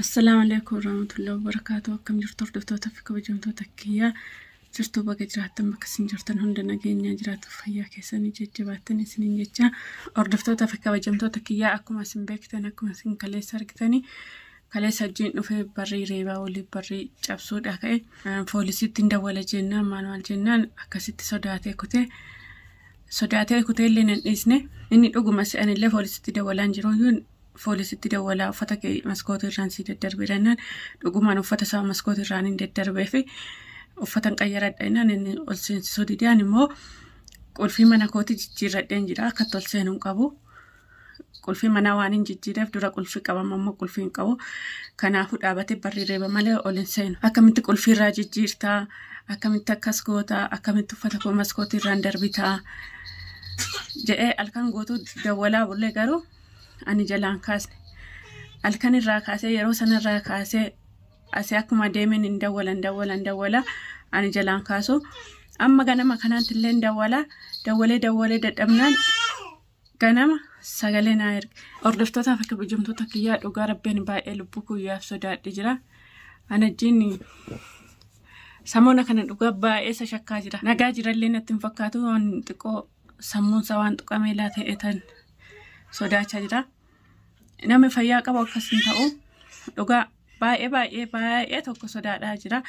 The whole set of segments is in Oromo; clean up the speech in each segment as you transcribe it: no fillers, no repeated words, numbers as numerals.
Assalaamu alaikum warahmatullahi wabarakaatuh. Akkam jirtu hordoftoota fi kabajamtoota kiyyaa? Jirtuu, baga jiraattan. Bakka isin jirtan hunda nageenyaa jiraatu, fayyaa keessanii jajjabaattan isiniin jecha. Hordoftoota fi kabajamtoota kiyyaa, akkuma isin beektan, akkuma isin kaleessa argitanii, kaleessa wajjin dhufee barrii reebaa olii barrii cabsuudha ka'e. Poolisiitti hin dawwala jennaan, maal maal jennaan, akkasitti sodaatee kutee, sodaatee kutee illee nan dhiisne. Inni dhuguma se'anillee poolisiitti dawwalaan jiruyyuu, poolisitti dawwalaa uffata kee maskootii irraan sii daddarbe jennaan, dhugumaan uffata isaa maskootii irraan hin daddarbee fi uffata hin qayyaradha jennaan, inni ol seensisuu didee. Ani immoo qulfii mana kootii jijjiirradheen jira, akkatti ol seenuu hin qabu. Qulfii manaa waan hin jijjiireef, dura qulfii qabama, immoo qulfii hin qabu. Kanaafuu dhaabatee barri reeba malee ol hin seenu. Akkamitti qulfii irraa jijjiirtaa? Akkamitti akkas gootaa? Akkamitti uffata koo maskootii irraan darbitaa? Jedhee halkan guutuu dawwalaa bullee, garuu ani jalaan kaasne. Halkan irraa kaasee, yeroo sanarraa kaasee asii akkuma deemeen hin dawwala, hin dawwala, hin dawwala, ani jalaan kaasu. Amma ganama kanaatti illee hin dawwala. Dawwalee dawwalee dadhabnaan ganama sagalee naa erge. Hordoftootaa fi kabajamtoota kiyyaa, dhugaa rabbiin baay'ee lubbuu kiyyaaf sodaadhe jira. Ana wajjin samoona kana dhugaa baay'ee isa shakkaa jira. Nagaa jirallee natti hin fakkaatu, waan xiqqoo sammuunsaa waan tuqamee laa ta'e tan sodaachaa jira. Namni fayyaa qabu akkas hin ta'u. Dhugaa baay'ee baay'ee baay'ee tokko sodaadhaa jira.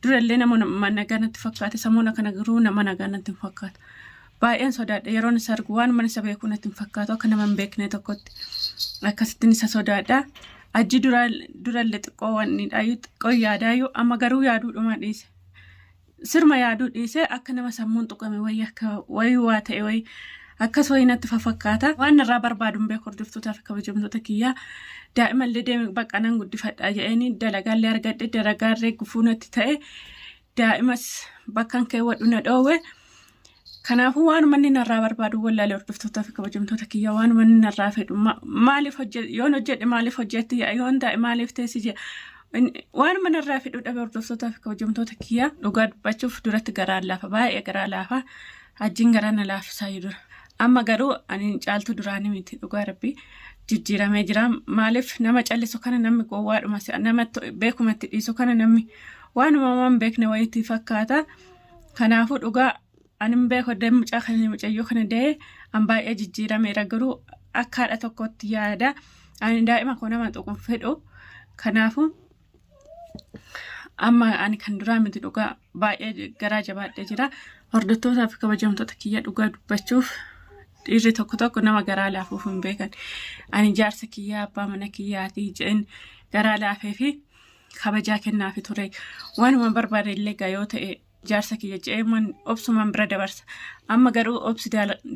Durallee nama nagaa natti fakkaate, samoona kana garuu nama nagaa natti hin fakkaatu. Baay'een sodaadha, yeroon isa argu waan mana isa beekuu natti hin fakkaatu, akka nama hin beekne tokkotti akkasittiin isa sodaadha. Ajji durallee xiqqoo wanni dhaayyuu xiqqoo yaadaayyuu, amma garuu yaaduudhuma dhiise. Sirma yaaduu dhiisee akka nama sammuun tuqame wayii, akka wayii waa ta'e wayii akkas wayii natti fafakkaata. Waan irraa barbaadu hin beeku. Hordoftootaa fi kabajamtoota kiyyaa, daa'imallee deeme bakka nan guddifadha jedheeni dalagaallee argadhe, dalagaallee gufuu natti ta'e, daa'imas bakkan keewwadhu na dhoowwe. Kanaafuu waanuma inni narraa barbaadu wallaalee. Hordoftootaa fi kabajamtoota kiyyaa, waanuma inni narraa fedhu, maaliif hojjedhe, yoon hojjedhe maaliif hojjetti, yoon taa'e maaliif teessi jedha. Waanuma narraa fedhu dhabe. Hordoftootaa fi kabajamtoota kiyyaa, dhugaa dubbachuuf duratti garaa laafa, baay'ee garaa laafa. Hajjiin garaa na laaffisaa dura. Amma garuu ani caaltuu duraanii miti, dhugaa rabbii jijjiiramee jira. Maaliif nama callisu kana namni gowwaadhuma, nama beekumatti dhiisu kana namni waanuma waan beekne wayiitti fakkaata. Kanaafuu dhugaa ani hin beeku, mucaa kana, mucayyoo kana da'ee an baay'ee jijjiirameera, garuu akka haadha tokkotti yaada. Ani daa'ima koo nama tuqu hin fedhu. Kanaafuu amma ani kan duraa miti, dhugaa baay'ee garaa jabaadhee jira. Hordoftootaa fi kabajamtoota kiyya, dhugaa dubbachuuf dhiirri tokko tokko nama garaa laafuuf hin beekan. Ani jaarsa kiyyaa, abbaa mana kiyyaatii jedheen garaa laafee fi kabajaa kennaafi ture. Waanuma barbaade illee gaa yoo ta'e jaarsa kiyya jedhee obsumaan bira dabarsa. Amma garuu obsi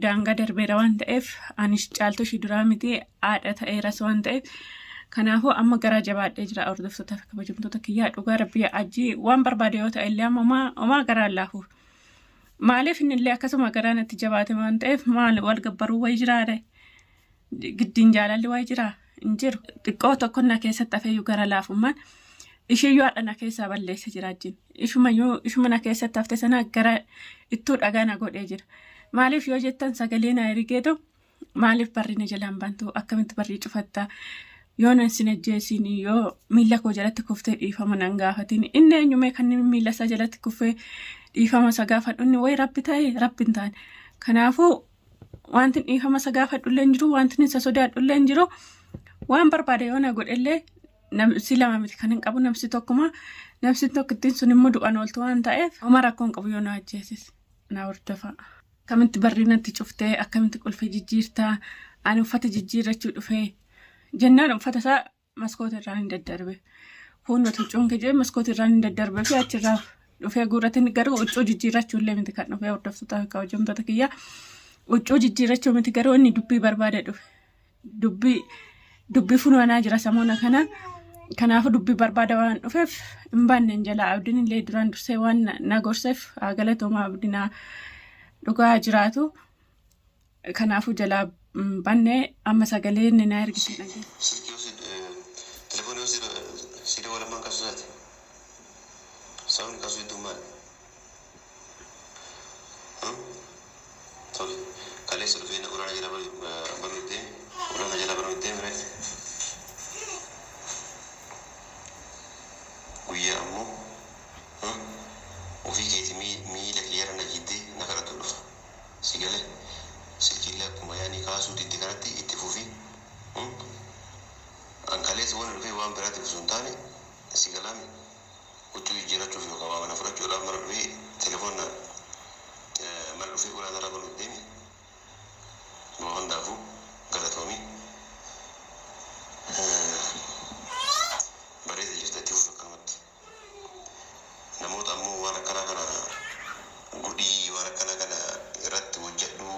daangaa darbeera waan ta'eef, ani caaltuu ishii duraa miti, haadha ta'eeras waan ta'eef, kanaafuu amma garaa jabaadhee jira. Hordoftootaa fi kabajamtoota kiyyaa, dhugaa rabbii ajji waan barbaade yoo ta'e illee amma homaa garaan laafuuf. Maaliif inni illee akkasuma garaa natti jabaate waan ta'eef, maal wal gabbaruu wayi jiraare, giddiin jaalalli wayi jiraa hin jiru. Xiqqoo tokko na keessatti hafeeyyuu gara laafummaan isheeyyuu haadha na keessaa balleessa jira ajjiin. Ishumayyuu ishuma na keessatti hafte sana gara ittuu dhagaa na godhee jira. Maaliif yoo jettan, sagalee na ergeetu, maaliif barri na jalaan bantu, akkamitti barrii cufatta, yoo nan sin ajjeesiin, yoo miila koo jalatti kuftee dhiifama nan gaafatin. Inni eenyumee kan inni miila isaa jalatti kuffee dhiifama isa gaafadhu? Inni wayi rabbi ta'e rabbi hin taane. Kanaafuu wanti dhiifama isa gaafadhu illee hin jiru, wanti isa sodaadhu illee hin jiru. Waan barbaade yoo na godhe illee, namsi lama miti kan hin qabu, namsi tokkuma. Namsi tokkittiin sun immoo du'an ooltu waan ta'eef, homa rakkoo hin qabu yoo na ajjeesis. Na hordofa. Akkamitti barrii natti cuftee, akkamitti qulfii jijjiirtaa? Ani uffata jijjiirrachuu dhufee jennaan, uffata isaa maskoota irraan hin daddarbe. Kun huccuun kee jedhee maskoota irraan hin daddarbe fi achirraa dhufee guurratin, garuu huccuu jijjiirrachuu illee miti kan dhufee. Hordoftoota fi kabajamtoota kiyyaa, huccuu jijjiirrachuu miti, garuu inni dubbii barbaade dhufe. Dubbii funaanaa jira samoona kana. Kanaafuu dubbii barbaada waan dhufeef hin baanneen jalaa. Abdiin illee duraan dursee waan na gorseef haa galatoomaa abdinaa, dhugaa jiraatu. Kanaafuu jalaa bannee, amma sagalee inni na ergite dhageenya. Silkii yoo si telefoonii yoo si dawwalamaan kaasuu isaati. Sababni kaasuu hedduu maali? Tole. Kaleessa dhufee na uraana jala banuu itti uraana jala banuu itti mire. Guyyaa ammoo ofii keeti miila kiyyarra na jiddee na kadhatu dhufa. Si galee silkiillee akkuma yaani kaasuu didde kanatti itti fufi. An kaleessa waan dhufee waan biraatiif osoo hin taane, si galaami, huccuu jijjiirrachuuf yookaan waa mana fudhachuudhaaf mana dhufee, telefoona mana dhufee ulaa narraa banuu deemi. Waa hundaafuu galatoomi. Bareeda jirta, itti fufi akkanumatti. Namoota ammoo waan akkanaa kana godhii, waan akkanaa kana irratti hojjedhu,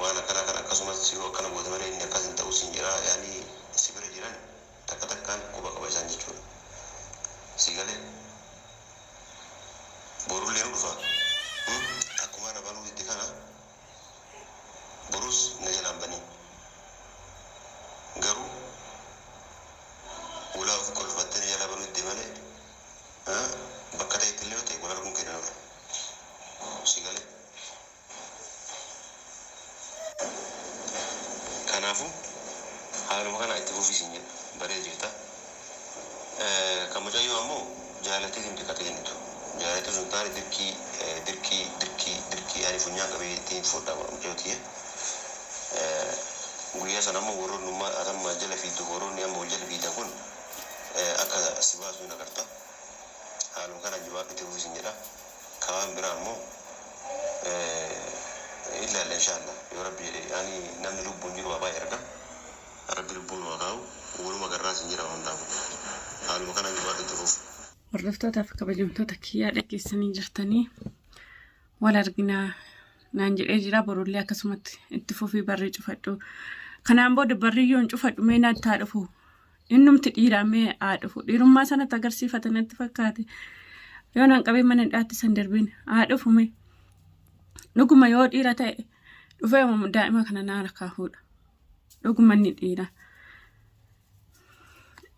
waan akkanaa kana akkasumas yoo akkana goote malee inni akkas hin ta'u siin jedha, yaani si bira jiran takka takkaan quba qaba isaan jechuudha. Si galee borullee nu dhufa. Akkuma irra banuu didde kana borus na jalaan banii. Garuu ulaa ofi qolfattee na jalaa banuu didde malee bakka ta'etti illee yoo ta'e wal arguun keenya oolu. Si galee. Kanaafuu haaluma kana itti fufii siin jedha. Bareeda jirta. Kan mucayyoo ammoo jaalattee miti kate kennitu. Jaalattee osoo hin taane dirqii dirqii dirqii dirqii ani funyaan qabee ittiin fudhaa mucayyoo tiyya. Guyyaa sana ammoo warroonni atamma jala fiiddu, warroonni amma wal jala fiidan kun akka si baasu hin agarta. Haaluma kana jabaadhu, itti fufii siin jedha. Kaan biraa ammoo ilaalla inshallah, yoo Rabbi jedhe. Ani namni lubbuun jiru waa baay'ee arga. Rabbi lubbuun waa kaa'u waluma garraa sin jira. Hundaafu haaluma kanaan jabaadhu, itti fufi. Hordoftootaa fi kabajamtoota kiyyaa, dhaggeessanii jirtanii, wal arginaa naan jedhee jira. Borullee akkasumatti itti fufii barrii cufadhu. Kanaan booda barrii yoon cufadhu mee natti haa dhufu. Innumti dhiiraa mee haa dhufu. Dhiirummaa sanatti agarsiifate natti fakkaate. Yoo naan qabee mana hidhaatti san darbiin haa dhufu mee. Dhuguma yoo dhiira ta'e dhufee daa'ima kana naa harkaa fuudha. Dhuguma inni dhiira.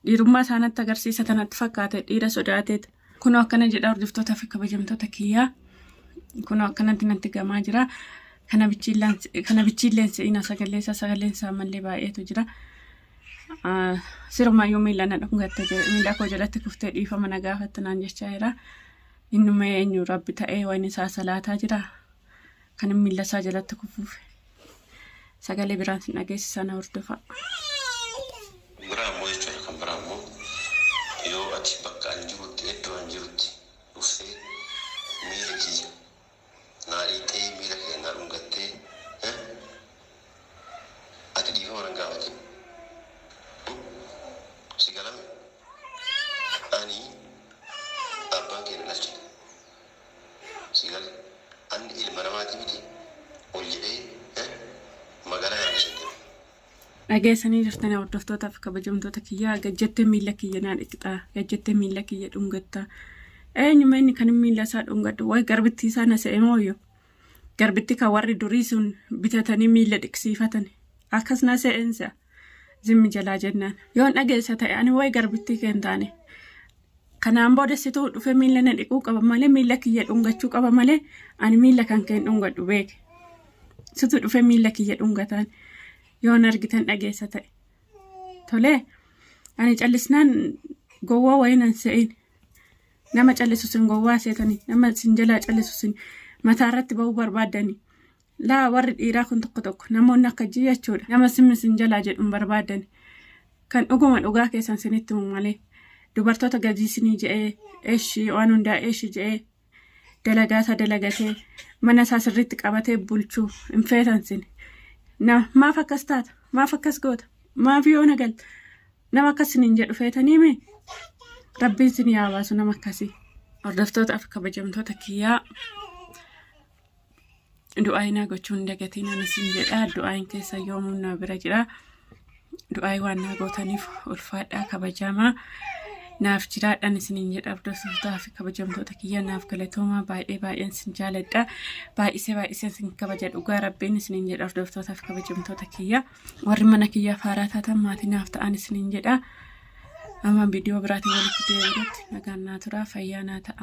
Dhiirummaa isaanatti agarsiisa natti fakkaate, dhiira sodaateet. Kunoo akkana jedha, hordoftootaa fi kabajamtoota kiyyaa. Kunoo akkanatti natti gamaa jira. Kana bichiilleen se'ina sagalee isaa, sagaleen isaa ammallee baay'eetu jira. Sirumayyuu miila na dhungatte, miila koo jalatti kuftee dhiifama na gaafatte naan jechaa jira. Innuma eenyu Rabbi ta'ee waan isaa salaataa jira. Kan miila isaa jalatti kufuuf sagalee biraan sin dhageessisaa, na hordofaa. Biraa ammoo jechuudha, kan biraa ammoo yoo ati bakka an jirutti, iddoo an jirutti dhuftee miila kiyya naa dhiittee, miila kiyya naa dhungattee, ati dhiifama nan gaafatin. Si galame, ani abbaan kee na dhalche. Si gale, anni ilma namaati miti ol jedhee magaalaa kana keessa hin deemu. Dhageessanii jirtanii, hordoftootaa fi kabajamtoota kiyyaa, gajjattee miila kiyya naa dhiqxaa, gajjattee miila kiyya dhungattaa. Eenyuma inni kan miila isaa dhungadhu? Wayi garbittii isaa na se'e mooyyo. Garbitti kan warri durii sun bitatanii miila dhiqsiifatan. Akkas na se'een se'a. Zimmi jalaa jennaan. Yoon dhageessa ta'e ani wayi garbittii kee hin taane. Kanaan booda situu dhufee miila na dhiquu qaba malee, miila kiyya dhungachuu qaba malee, ani miila kan kee hin dhungadhu beeke. Situ dhufee miila kiyya dhungataan yoon argitan dhageessa ta'e. Tolee, ani callisnaan gowwaa wayii nan se'in. Nama callisu sin gowwaa seetanii, nama sin jalaa callisu sin mataa irratti ba'uu barbaaddanii. Laa, warri dhiiraa kun tokko tokko namoonni akka jii jechuudha. Nama simmi sin jalaa jedhu hin barbaaddani. Kan dhuguma dhugaa keessan sinitti himu malee. Dubartoota gadii sinii je'ee, eeshii waan hundaa eeshii je'ee, dalagaa isaa dalagatee mana isaa sirriitti qabatee bulchuu hin feetan sin. Na maaf akkas taata? Maaf akkas goota? Maaf yoo na galta? Nama akkas siniin jedhu feetanii mee? Rabbiin sin yaa baasu nama akkasii. Hordoftootaa fi kabajamtoota kiyyaa, du'aayinaa gochuun hin dagatiin ani sin jedha. Du'aayin keessa yoomuu na bira jira. Du'aayi waan naa gootaniif ulfaadhaa, kabajamaa. Naaf jiraadhaan isiniin jedha. Hordoftootaa fi kabajamtoota kiyya, naaf galatoomaa, baay'ee baay'een sin jaaladha. Baay'isee baay'iseen sin kabaja, dhugaa Rabbiin isiniin jedha. Hordoftootaa fi kabajamtoota kiyya, warri mana kiyyaaf haaraa taatan maatii naaf ta'an isiniin jedha. Amma viidiyoo biraatiin walitti deebinutti nagaan naa turaa, fayyaa naa ta'a.